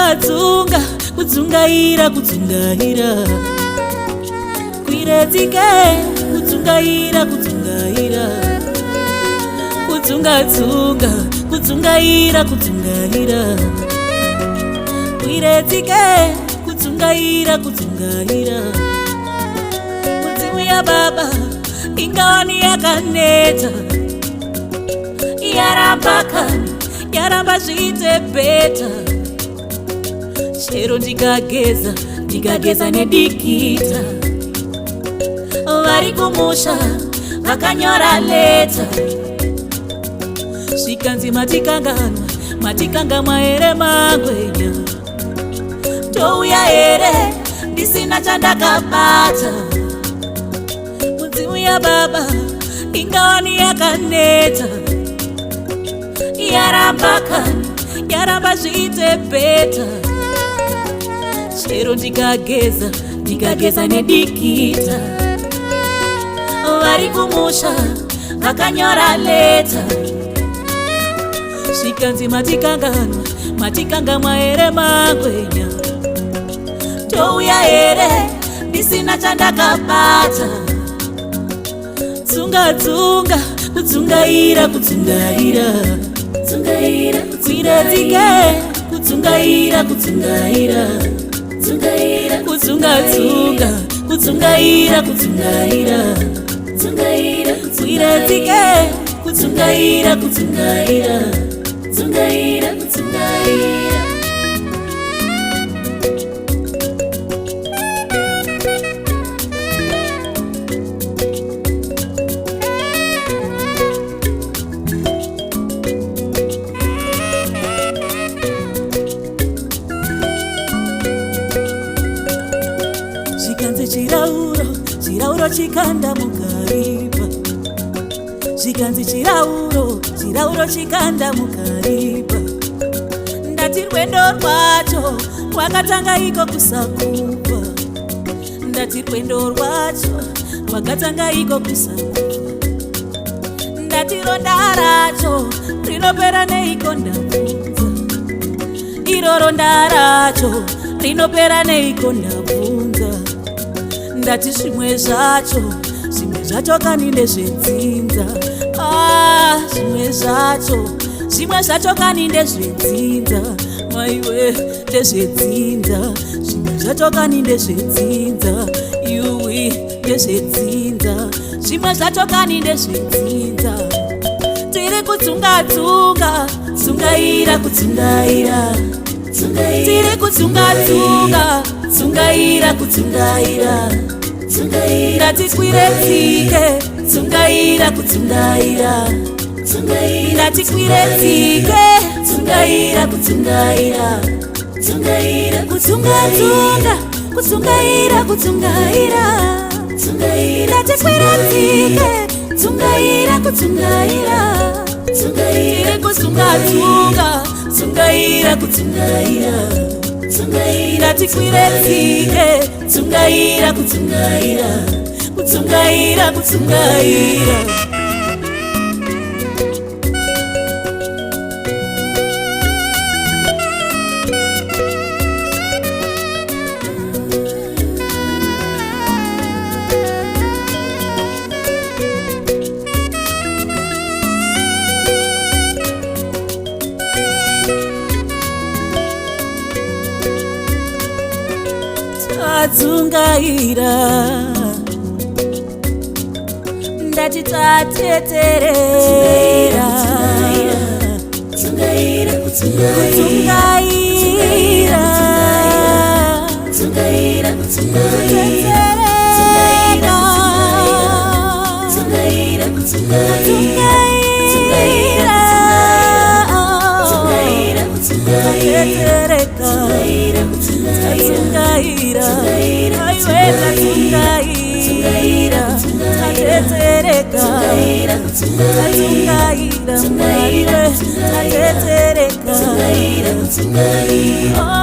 Tsunga tsunga, kudzungaira kudzungaira, kwiredzike, kudzungaira kudzungaira, kutsunga tsunga, kudzungaira kudzungaira, kwiredzike, kudzungaira kudzungaira. Mudzimu yababa ingawani yakaneta, yaramba kani, yaramba zviite better. Chero ndikageza, ndikageza nedikita, vari kumusha vakanyora letter, zvikanzi matikanganwa, matikangamwa here mangwenya? Touya here ndisina chandakabata? Mudzimu yababa ingawani yakaneta, yaramba kani, yaramba zviite better. Chero ndikageza, ndikageza nedikita, vari kumusha vakanyora letter, zvikanzi matikanganwa, matikangamwa here mangwenya? Touya here ndisina chandakabata? Tsunga tsunga, kudzungaira kudzungaira, kwiredzike, kudzungaira kudzungaira, kutsunga tsunga, kudzungaira kudzungaira, kwiredzike, kudzungaira kudzungaira, dzungaira kudzungaira. Zvikanzi chirauro, chirauro chikanda mukaripa. Zvikanzi chirauro, chirauro chikanda mukaripa. Ndati rwendo rwacho rwakatanga iko kusakupa. Ndati rwendo rwacho rwakatanga iko kusakupa. Ndati ronda racho rinopera neiko ndabvunza? Iro ronda racho rinopera neiko ndabvunza? Ndati zvimwe zvacho, zvimwe zvacho kani ndezvedzinza. Ah, zvimwe zvacho, zvimwe zvacho kani ndezvedzinza. Maiwe, ndezvedzinza. Zvimwe zvacho kani ndezvedzinza. Yuwi, ndezvedzinza. Zvimwe zvacho kani ndezvedzinza. Tiri kutsunga tsunga, tsungaira kudzungaira, tiri kutsunga tsunga, tsungaira kudzungaira. Ndatikwire tsike, tsungaira kudzungaira. Ndatikwire tsike, tsungaira kudzungaira, kutsunga tsunga, kudzungaira kudzungaira. Ndatikwire tsike, tsungaira kudzungaira, tiri kutsunga tsunga, tsungaira kudzungaira. Ndatikwire tsike, tsungaira kudzungaira, kudzungaira kudzungaira. Tadzungaira, ndati tateterera, kudzungaira, kutetereka, kudzungaira, tatetereka, tadzungaira, aiwe, tadzungaira, tatetereka, tadzungaira, maiwe, tatetereka. Oh.